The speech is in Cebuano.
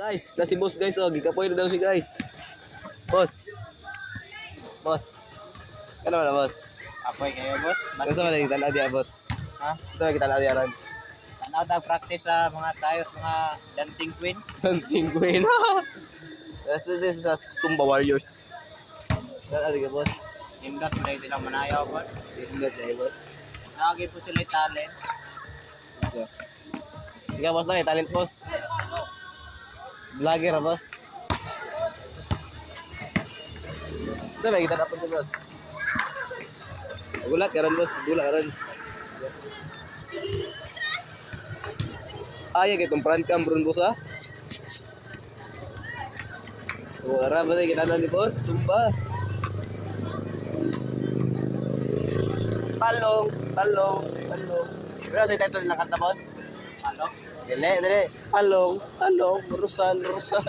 Guys, na si boss, guys, oh, gikapoy na daw si guys. Boss. Boss. Ano na, boss? Apoy kayo, boss. Gusto mo na kita na diya, boss. Ha? Gusto mo kita na diya ron. Tanaw tag practice sa mga sayos, mga dancing queen. Dancing Queen. That's this is sa Zumba Warriors. Ano ka, boss? Himdot mo silang manayaw, boss. Hindi na, boss. Lagi po sila yung talent. Ikaw, boss, na talent, boss. Vlogger, ah, boss. Ito, may kita na po, boss. Gulat karon, boss. Gulat karon. Ay, itong front cam bro, boss, ah. Oh, ara ba kita na ni boss? Sumba. Palong, palong, palong. Pero sa title ng kanta, boss? Ano? Dili, dili. Palong, palong, Rosal, Rosal.